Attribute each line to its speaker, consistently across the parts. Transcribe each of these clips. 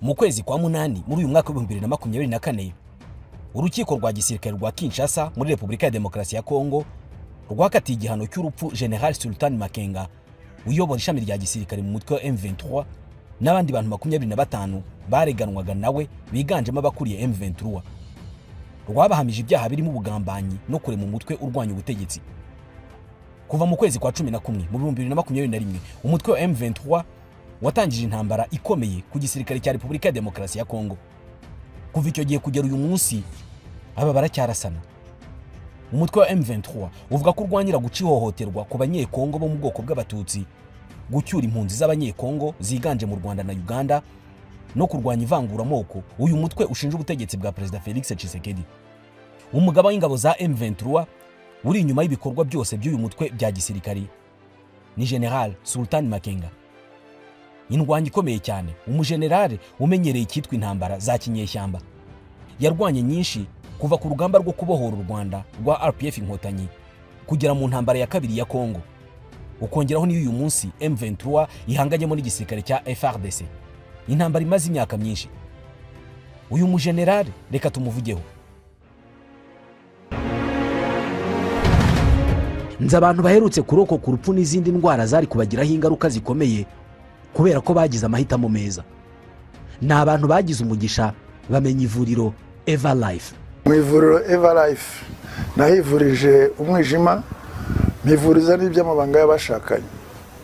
Speaker 1: Mu kwezi kwa munani muri uyu mwaka wa 2024, urukiko rwa gisirikare rwa Kinshasa muri Repubulika ya Demokarasi ya Kongo rwakatiye igihano cy'urupfu General Sultan Makenga uyobora ishami rya gisirikare mu mutwe wa M23 n'abandi bantu 25 bareganwaga nawe, biganjemo abakuriye M23. Rwabahamije ibyaha birimo ubugambanyi no kurema umutwe urwanya ubutegetsi. Kuva mu kwezi kwa 11 mu 2021, umutwe wa M23 watangije intambara ikomeye ku gisirikare cya Repubulika ya Demokarasi ya Kongo. Kuva icyo gihe kugera uyu munsi, aba baracyarasana. Umutwe wa M23 uvuga ko urwanira guca ihohoterwa ku Banyekongo bo mu bwoko bw'Abatutsi, gucyura impunzi z'Abanyekongo ziganje mu Rwanda na Uganda, no kurwanya ivanguramoko uyu mutwe ushinja ubutegetsi bwa Perezida Felix Tshisekedi. Umugaba w'ingabo za M23 uri inyuma y'ibikorwa byose by'uyu mutwe bya gisirikari ni General Sultan Makenga, indwanyi ikomeye cyane, umujenerali umenyereye icyitwa intambara za kinyeshyamba. Yarwanye nyinshi, kuva ku rugamba rwo kubohora u Rwanda rwa RPF Inkotanyi kugera mu ntambara ya kabiri ya Kongo, ukongeraho n'iyo uyu munsi M23 ihanganyemo n'igisirikare cya FARDC, intambara imaze imyaka myinshi. Uyu mujenerali reka tumuvugeho. Nzi abantu baherutse kurokoka urupfu n'izindi ndwara zari kubagiraho ingaruka zikomeye kubera ko bagize amahitamo meza. Ni abantu bagize umugisha bamenya ivuriro Eva Life.
Speaker 2: Mu ivuriro Eva Life nahivurije umwijima, mpivuriza n'iby'amabanga y'abashakanye,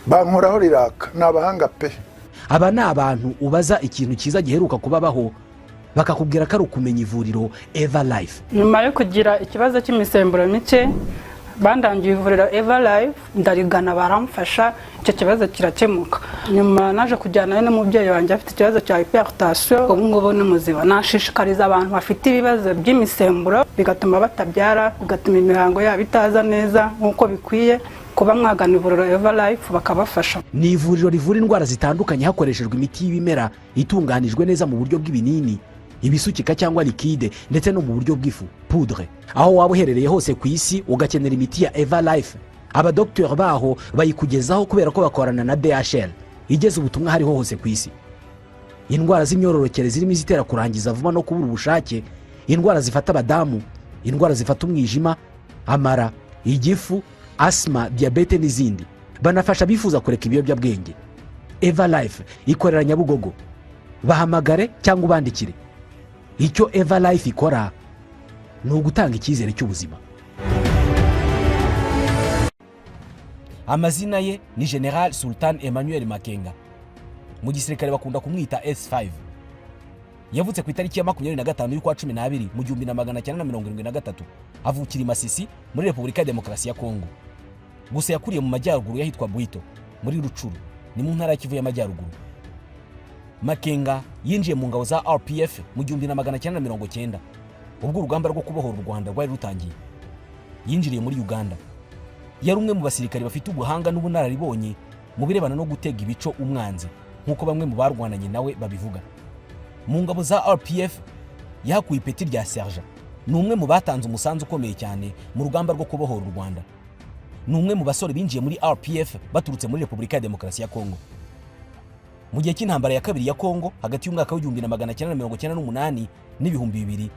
Speaker 2: bankoraho riraka. Ni abahanga pe.
Speaker 1: Aba ni abantu ubaza ikintu cyiza giheruka kubabaho, bakakubwira ko ari ukumenya ivuriro Eva Life.
Speaker 3: Nyuma yo kugira ikibazo cy'imisemburo mike, bandangiye ivuriro Eva Life, ndarigana, baramfasha, icyo kibazo kirakemuka. Nyuma naje kujyanayo n'umubyeyi wanjye afite ikibazo cya hypertension, ubu ngubu ni muzima. Nashishikariza abantu bafite ibibazo by'imisemburo bigatuma batabyara, bigatuma imihango yabo itaza neza nk'uko bikwiye, kuba mwagana ivuriro Eva Life bakabafasha.
Speaker 1: Ni ivuriro rivura indwara zitandukanye hakoreshejwe imiti y'ibimera itunganijwe neza mu buryo bw'ibinini, ibisukika cyangwa liquide, ndetse no mu buryo bw'ifu, poudre. Aho waba uherereye hose ku isi ugakenera imiti ya Eva Life, abadogiteri baho bayikugezaho kubera ko bakorana na DHL igeza ubutumwa hariho hose ku isi. Indwara z'imyororokere zirimo izitera kurangiza vuba no kubura ubushake, indwara zifata abadamu, indwara zifata umwijima, amara, igifu, asima, diyabete n'izindi. Banafasha abifuza kureka ibiyobyabwenge. Eva Life ikorera Nyabugogo. Bahamagare cyangwa ubandikire. Icyo Eva Life ikora ni ugutanga icyizere cy'ubuzima. Amazina ye ni General Sultan Emmanuel Makenga, mu gisirikare bakunda kumwita S5. Yavutse ku itariki ya 25 y'ukwa 12 mu 1973, avukira i Masisi muri Repubulika ya Demokarasi ya Kongo. Gusa yakuriye mu majyaruguru y'ahitwa Bwito muri Rucuru, ni mu ntara ya Kivu y'Amajyaruguru. Makenga yinjiye mu ngabo za RPF mu 1990, ubwo urugamba rwo kubohora u Rwanda rwari rutangiye. Yinjiriye muri Uganda. Yari umwe mu basirikare bafite ubuhanga n'ubunararibonye mu birebana no gutega ibico umwanzi, nk'uko bamwe mu barwananye nawe babivuga. Mu ngabo za RPF yahakuye ipeti rya sergent. Ni umwe mu batanze umusanzu ukomeye cyane mu rugamba rwo kubohora u Rwanda. Ni umwe mu basore binjiye muri RPF baturutse muri Repubulika ya Demokarasi ya Kongo mu gihe cy'intambara ya kabiri ya Kongo, hagati y'umwaka wa 1998 n'2000.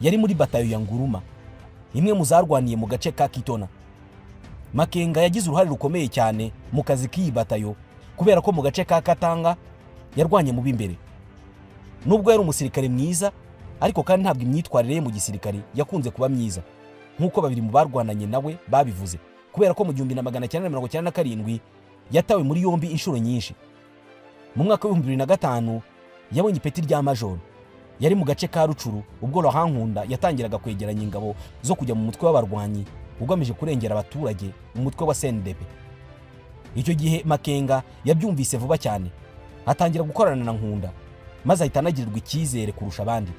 Speaker 1: Yari muri batayo ya Nguruma, imwe mu zarwaniye mu gace ka Kitona. Makenga yagize uruhare rukomeye cyane mu kazi k'iyi batayo, kubera ko mu gace ka Katanga yarwanye mu b'imbere. Nubwo yari umusirikare mwiza, ariko kandi ntabwo imyitwarire ye mu gisirikare yakunze kuba myiza, nk'uko babiri mu barwananye nawe babivuze, kubera ko mu 1997 yatawe muri yombi inshuro nyinshi. Mu mwaka wa 2005 yabonye ipeti rya majoro. Yari mu gace ka Rucuru ubwo Laurent Nkunda yatangiraga kwegeranya ingabo zo kujya mu mutwe w'abarwanyi ugamije kurengera abaturage, umutwe wa CNDP. Icyo gihe Makenga yabyumvise vuba cyane, atangira gukorana na Nkunda, maze ahita anagirirwa icyizere kurusha abandi.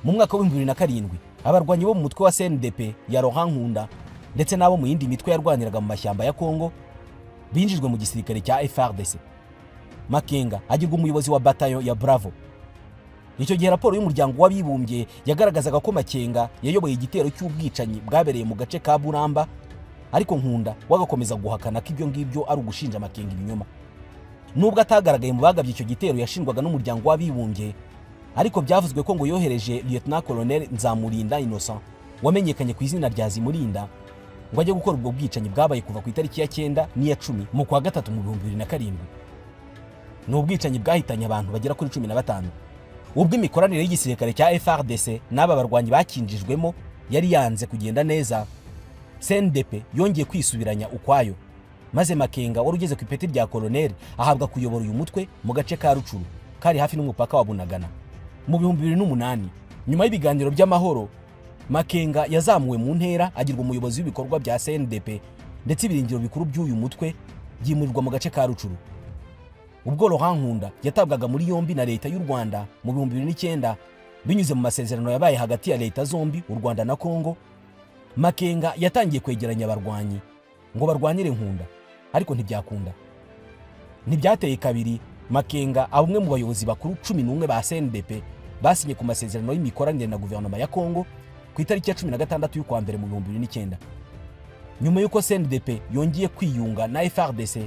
Speaker 1: Mu mwaka wa 2007, abarwanyi bo mu mutwe wa CNDP ya Laurent Nkunda ndetse n'abo mu yindi mitwe yarwaniraga mu mashyamba ya Kongo binjijwe mu gisirikare cya FARDC. Makenga agirwa umuyobozi wa batayo ya Bravo. Icyo gihe raporo y'Umuryango w'Abibumbye yagaragazaga ko Makenga yayoboye igitero cy'ubwicanyi bwabereye mu gace ka Buramba, ariko Nkunda we agakomeza guhakana ko ibyo ngibyo ari ugushinja Makenga ibinyoma. Nubwo atagaragaye mu bagabye icyo gitero yashinjwaga n'Umuryango w'Abibumbye. Ariko byavuzwe ko ngo yohereje Lieutenant Colonel Nzamurinda Innocent, wamenyekanye ku izina rya Zimurinda, ngo ajye gukora ubwo bwicanyi bwabaye kuva ku itariki ya 9 n'iya 10 mu kwa gatatu mu 2007. Ni ubwicanyi bwahitanye abantu bagera kuri 15. Ubwo imikoranire y'igisirikare cya FARDC n'aba barwanyi bakinjijwemo yari yanze kugenda neza, CNDP yongeye kwisubiranya ukwayo, maze Makenga wari ugeze ku ipeti rya koloneli ahabwa kuyobora uyu mutwe mu gace ka Rucuru kari hafi n'umupaka wa Bunagana. Mu 2008, nyuma y'ibiganiro by'amahoro, Makenga yazamuwe mu ntera, agirwa umuyobozi w'ibikorwa bya CNDP, ndetse ibirindiro bikuru by'uyu mutwe byimurirwa mu gace ka Rucuru. Ubwo Laurent Nkunda yatabwaga muri yombi na Leta y'u Rwanda mu 2009, binyuze mu masezerano yabaye hagati ya leta zombi, u Rwanda na Kongo, Makenga yatangiye kwegeranya abarwanyi ngo barwanire Nkunda, ariko ntibyakunda. Ntibyateye kabiri, Makenga aba umwe mu bayobozi bakuru 11 ba CNDP basinye ku masezerano y'imikoranire na guverinoma ya Kongo ku itariki ya 16 y'ukwa mbere mu 2009. Nyuma y'uko CNDP yongeye kwiyunga na FARDC,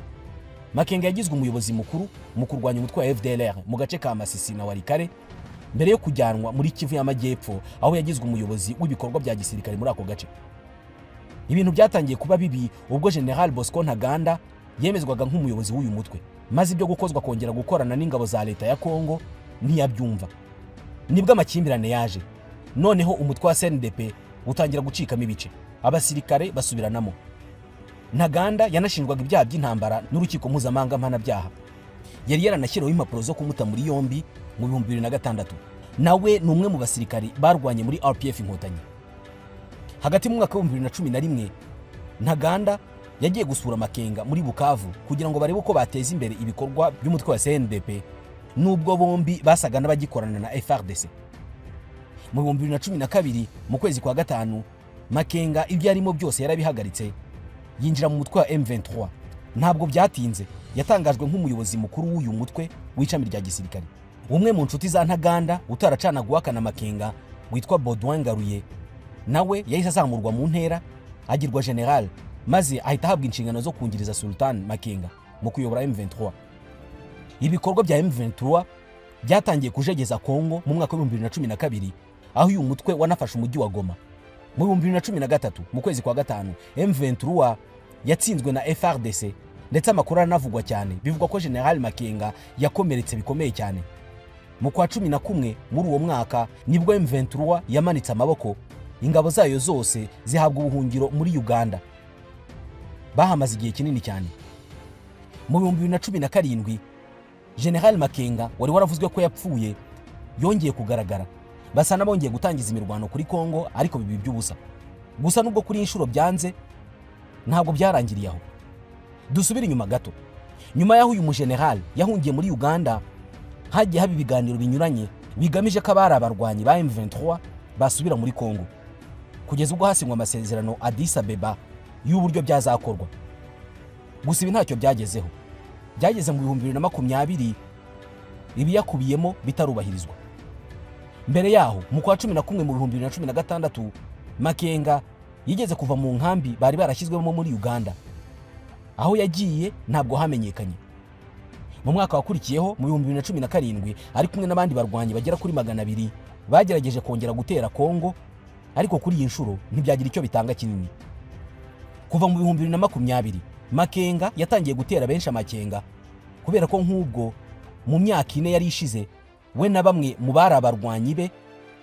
Speaker 1: Makenga yagizwe umuyobozi mukuru mu kurwanya umutwe wa FDLR mu gace ka Masisi na Walikale, mbere yo kujyanwa muri Kivu y'Amajyepfo, aho yagizwe umuyobozi w'ibikorwa bya gisirikare muri ako gace. Ibintu byatangiye kuba bibi ubwo General Bosco Ntaganda yemezwaga nk'umuyobozi w'uyu mutwe, maze ibyo gukozwa kongera gukorana n'ingabo za Leta ya Kongo ntiyabyumva. Nibwo amakimbirane yaje, noneho umutwe wa CNDP utangira gucikamo ibice, abasirikare basubiranamo. Ntaganda yanashinjwaga ibyaha by'intambara n'Urukiko Mpuzamahanga Mpanabyaha, yari yaranashyiriweho impapuro zo kumuta muri yombi mu 2006. Nawe ni umwe mu basirikari barwanye muri RPF Inkotanyi. Hagati mu mwaka wa 2011, Ntaganda yagiye gusura Makenga muri Bukavu kugira ngo barebe uko bateza imbere ibikorwa by'umutwe wa CNDP, nubwo bombi basaga n'abagikorana na FARDC. Mu 2012, mu kwezi kwa gatanu, Makenga ibyo yarimo byose yarabihagaritse, yinjira mu mutwe wa M23. Ntabwo byatinze, yatangajwe nk'umuyobozi mukuru w'uyu mutwe w'ishami rya gisirikare. Umwe mu nshuti za Ntaganda utaracanaga uwakana Makenga, witwa Baudouin Ngaruye, nawe yahise azamurwa mu ntera, agirwa general, maze ahita ahabwa inshingano zo kungiriza Sultan Makenga mu kuyobora M23. Ibikorwa bya M23 byatangiye kujegeza Kongo mu mwaka wa 2012, aho uyu mutwe wanafashe umujyi wa Goma. Mu 2013, mu kwezi kwa gatanu, M23 yatsinzwe na FARDC, ndetse amakuru aranavugwa cyane, bivugwa ko General Makenga yakomeretse bikomeye cyane. Mu kwa 11 muri uwo mwaka nibwo M23 yamanitse amaboko, ingabo zayo zose zihabwa ubuhungiro muri Uganda. Bahamaze igihe kinini cyane. Mu 2017, General Makenga wari waravuzwe ko yapfuye yongeye kugaragara, basa n'abongeye gutangiza imirwano kuri Kongo, ariko biba iby'ubusa gusa. Nubwo kuri inshuro byanze, ntabwo byarangiriye aho. Dusubire inyuma gato. Nyuma y'aho uyu mujenerali yahungiye muri Uganda, hagiye haba ibiganiro binyuranye bigamije ko abari abarwanyi ba M23 basubira muri Kongo, kugeza ubwo hasinywa amasezerano Addis Abeba y'uburyo byazakorwa. Gusa ibi ntacyo byagezeho. Byageze mu 2020 ibiyakubiyemo bitarubahirizwa. Mbere yaho, mu kwa 11 mu 2016, Makenga yigeze kuva mu nkambi bari barashyizwemo muri Uganda. Aho yagiye ntabwo hamenyekanye. Mu mwaka wakurikiyeho, mu 2017, ari kumwe n'abandi barwanyi bagera kuri 200, bagerageje kongera gutera Kongo, ariko kuri iyi nshuro ntibyagira icyo bitanga kinini. Kuva mu 2020, Makenga yatangiye gutera benshi amakenga, kubera ko nk'ubwo mu myaka 4 yari ishize, we na bamwe mu bari abarwanyi be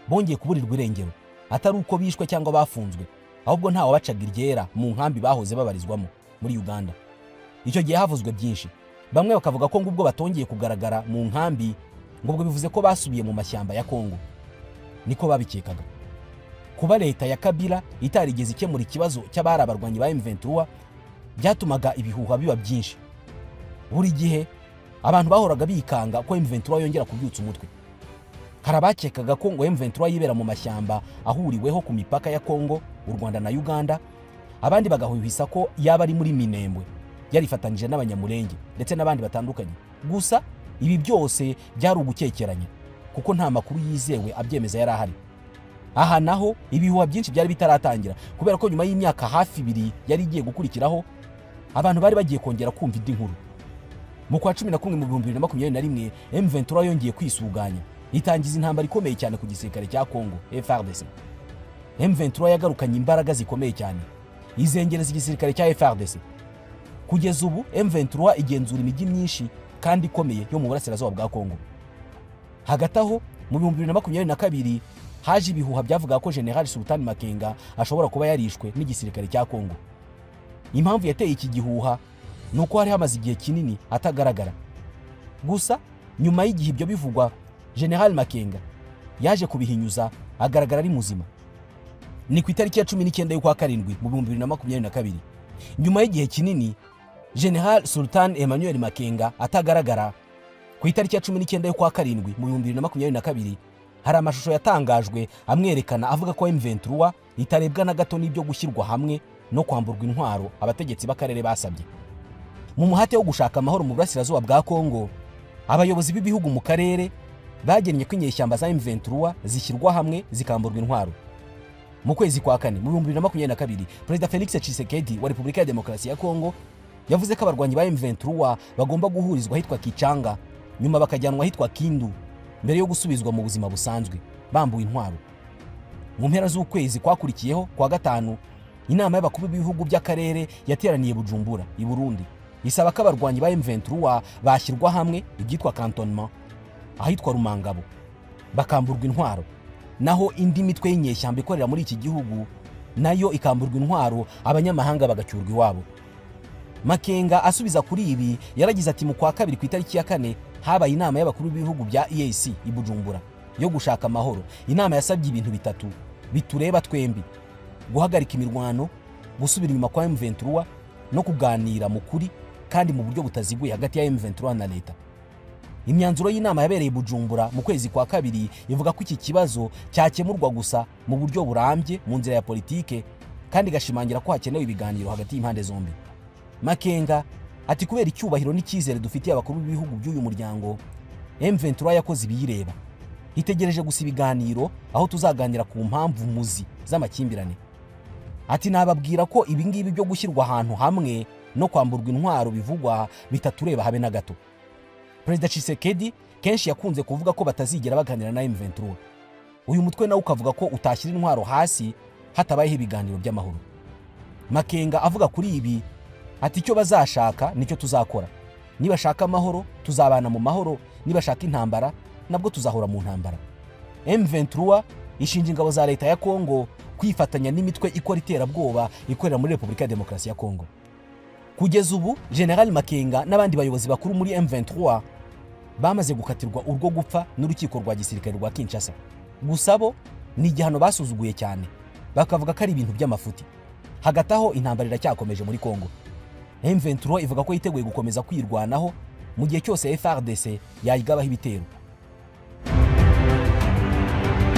Speaker 1: bongeye kuburirwa irengero, atari uko bishwe cyangwa bafunzwe, ahubwo nta wabacaga iryera mu nkambi bahoze babarizwamo muri Uganda. Icyo gihe havuzwe byinshi, bamwe bakavuga ko ngubwo batongeye kugaragara mu nkambi, ngo ubwo bivuze ko basubiye mu mashyamba ya Kongo. Niko babikekaga. Kuba leta ya Kabila itarigeze ikemura ikibazo cy'abari abarwanyi ba M23 byatumaga ibihuha biba byinshi. Buri gihe abantu bahoraga bikanga ko M23 yongera kubyutsa umutwe. Hari abakekaga ko ngo M23 yibera mu mashyamba ahuriweho ku mipaka ya Kongo, u Rwanda na Uganda, abandi bagahwihwisa ko yaba ari muri Minembwe yarifatanyije n'Abanyamurenge ndetse n'abandi batandukanye. Gusa ibi byose byari ugukekeranya, kuko nta makuru yizewe abyemeza yari ahari. Aha naho ibihuha byinshi byari bitaratangira, kubera ko nyuma y'imyaka hafi 2 yari igiye gukurikiraho, abantu bari bagiye kongera kumva indi nkuru. Mu kwa 11 mu 2021, M23 yongeye kwisuganya. Itangiza intambara ikomeye cyane ku gisirikare cya Congo, FARDC. M23 yagarukanye imbaraga zikomeye cyane, izengereza igisirikare cya FARDC. Kugeza ubu M23 igenzura imijyi myinshi kandi ikomeye yo mu burasirazuba bwa Congo. Hagati aho, mu 2022 haje ibihuha byavugaga ko General Sultan Makenga ashobora kuba yarishwe n'igisirikare cya Congo. Impamvu yateye iki gihuha ni uko hari hamaze igihe kinini atagaragara. Gusa nyuma y'igihe ibyo bivugwa, General Makenga yaje kubihinyuza, agaragara ari muzima. Ni ku itariki ya 19 y'ukwa karindwi mu 2022. Nyuma y'igihe kinini General Sultan Emmanuel Makenga atagaragara, ku itariki ya 19 y'ukwa karindwi mu 2022 hari amashusho yatangajwe amwerekana avuga ko M23 itarebwa na gato n'ibyo gushyirwa hamwe no kwamburwa intwaro abategetsi b'akarere basabye. Mu muhate wo gushaka amahoro mu burasirazuba bwa Kongo, abayobozi b'ibihugu mu karere bagennye ko inyeshyamba za M23 zishyirwa hamwe, zikamburwa intwaro. Mu kwezi kwa kane mu 2022, Perezida Felix Tshisekedi wa Repubulika ya Demokarasi ya Kongo yavuze ko abarwanyi ba M23 bagomba guhurizwa ahitwa Kichanga, nyuma bakajyanwa ahitwa Kindu, mbere yo gusubizwa mu buzima busanzwe bambuwe intwaro. Mu mpera z'ukwezi kwakurikiyeho kwa gatanu, inama y'abakuru b'ibihugu by'akarere yateraniye Bujumbura i Burundi, isaba ko abarwanyi ba M23 bashyirwa hamwe, ibyitwa cantonnement, ahitwa Rumangabo, bakamburwa intwaro, naho indi mitwe y'inyeshyamba ikorera muri iki gihugu nayo ikamburwa intwaro, abanyamahanga bagacyurwa iwabo. Makenga asubiza kuri ibi yaragize ati: "Mu kwa kabiri ku itariki ya 4 habaye inama y'abakuru b'ibihugu bya EAC i Bujumbura yo gushaka amahoro. Inama yasabye ibintu bitatu bitureba twembi: guhagarika imirwano, gusubira inyuma kwa M23 no kuganira mu kuri kandi mu buryo butaziguye hagati ya M23 na leta." Imyanzuro y'inama yabereye i Bujumbura mu kwezi kwa kabiri ivuga ko iki kibazo cyakemurwa gusa mu buryo burambye mu nzira ya politike, kandi igashimangira ko hakenewe ibiganiro hagati y'impande zombi. Makenga ati: "Kubera icyubahiro n'icyizere dufitiye abakuru b'ibihugu by'uyu muryango, M23 yakoze ibiyireba, itegereje gusa ibiganiro aho tuzaganira ku mpamvu muzi z'amakimbirane." Ati: "Nababwira ko ibi ngibi byo gushyirwa ahantu hamwe no kwamburwa intwaro bivugwa bitatureba habe na gato." Perezida Tshisekedi kenshi yakunze kuvuga ko batazigera baganira na M23. Uyu mutwe nawe ukavuga ko utashyira intwaro hasi hatabayeho ibiganiro by'amahoro. Makenga avuga kuri ibi ati: "Icyo bazashaka nicyo tuzakora. Nibashaka amahoro, tuzabana mu mahoro. Nibashaka intambara, nabwo tuzahora mu ntambara." M23 ishinja ingabo za leta ya Kongo kwifatanya n'imitwe ikora iterabwoba ikorera muri Repubulika ya Demokarasi ya Kongo. Kugeza ubu General Makenga n'abandi bayobozi bakuru muri M23 bamaze gukatirwa urwo gupfa n'urukiko rwa gisirikare rwa Kinshasa. Gusa bo ni igihano basuzuguye cyane, bakavuga ko ari ibintu by'amafuti. Hagati aho intambara iracyakomeje muri Kongo. M23 ivuga ko yiteguye gukomeza kwirwanaho mu gihe cyose FARDC yayigabaho ibitero.